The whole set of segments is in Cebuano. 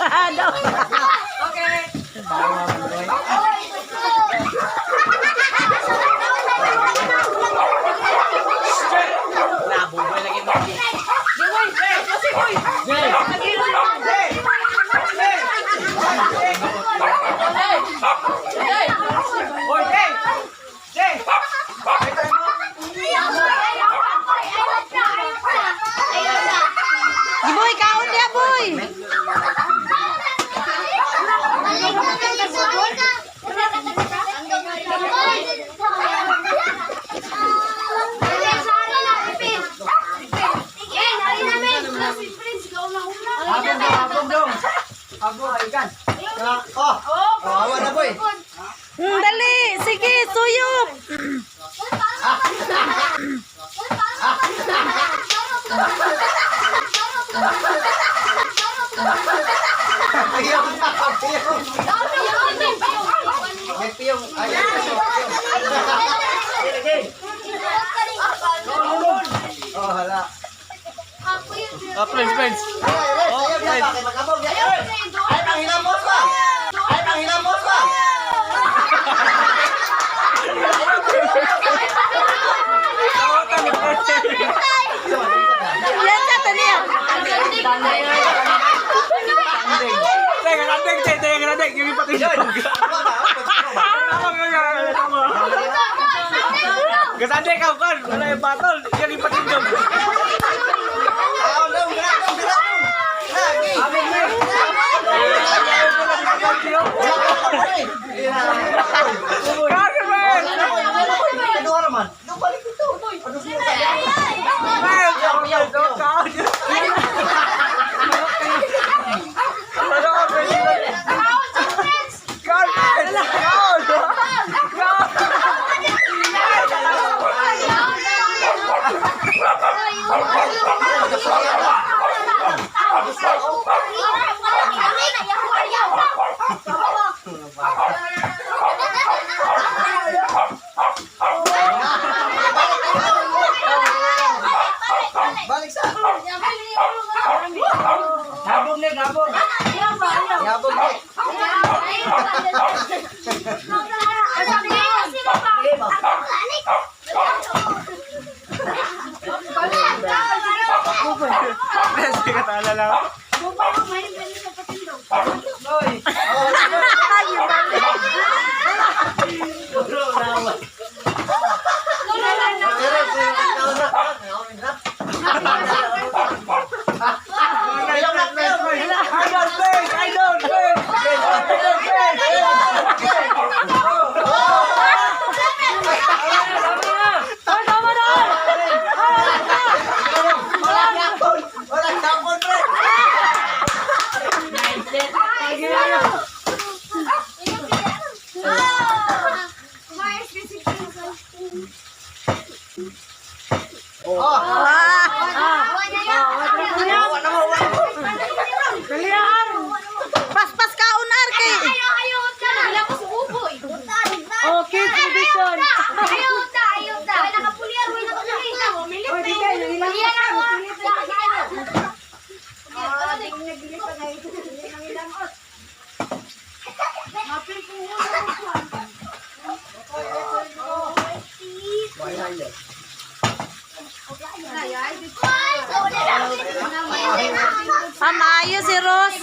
Ano? Nabuboy lagi mo. Oy, Jay! Jay! Di boy, kaon niya boy. Habong dong, habong dong. Habong, ayukan. Oh, oh, awa na boy. Dali, sige, suyop. Piyong, piyong. May piyong. Ay, ay, ay, piyong. Oh, hala. Ah, friends, friends. Oh, ay, magabog. Ay, panghinamos ba? Ay, panghinamos ba? Yan sa taniya. Teka, landing, teka, teka, landing. Yung ipatid. Tama, tama, tama. Kasande ka, kan. Wala yung battle. Yung ipatid dong. Ah, dong, dong, dong, dong. Lagi. Carmen! Carmen! Carmen! Balik sa. Habog na, habog. Habog na. Kasi katala lang. Hoy. Idol, please! Idol, please! Idol, please! Wala tapon, pre. Oh. Paspas kaon arke. Okay, provision. Ah, maayo si Rose.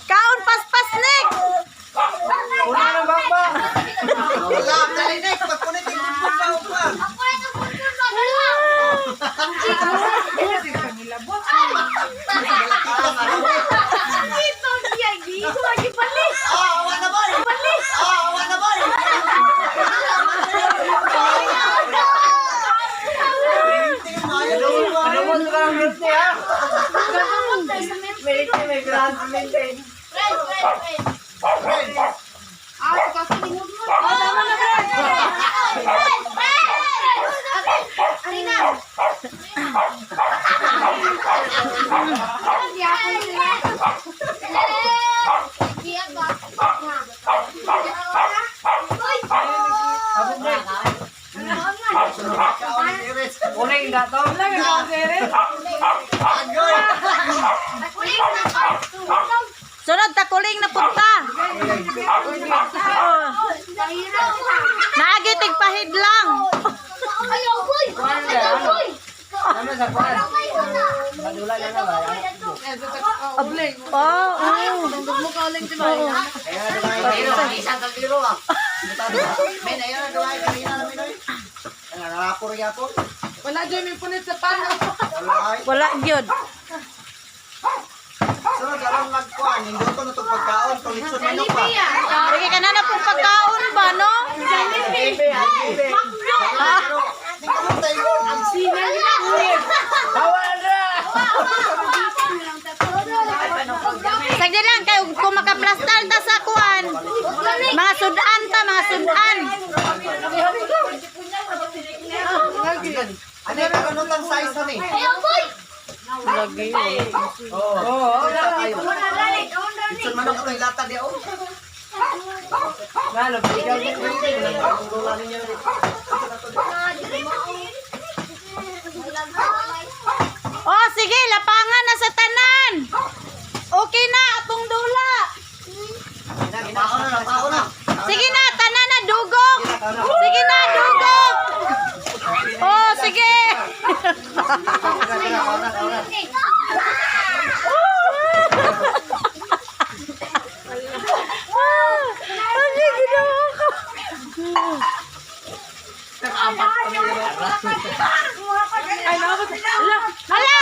Kaon paspas ni. Gamot ka lang milk tea, ha? Milk tea, may grand milk tea. Friend. Oh, tama na, Brad. Kaon ni Iris. Uling dato. Agoy. Sunod, takuling na punta. Oh. Naagi, tigpahid lang. Ano sa kuwan? Madula na na ba? Oh. Ayan na dumayo. Isang kaldero ah. Men, ayan na dumayo. Kanina na minoy. Ang narapor yapon. Wala dyan may punit sa pano. Wala ay. Wala gyud. Sunod aron magkuan, ninduto na tong pagkaon, tong litson manok pa. Sige ka na na pong pagkaon ba, no? Pero, tingnan tayo. Ang Bawal na! Sagdi lang, kay kung makaplastar ta sa kuan. Mga sudan ta, mga sudan. Ano yung ano lang size ani? Oo. Tayo. Litson manok ito ilata di oh. Lalo, bigyan mo. Oh, sige, lapangan na sa tanan. Okay na, atong dula. Napao na, napao na. Sige na, tanan na, dugok. Sige na, dugok. Oh, sige. Ay, ginawa ko. Hala!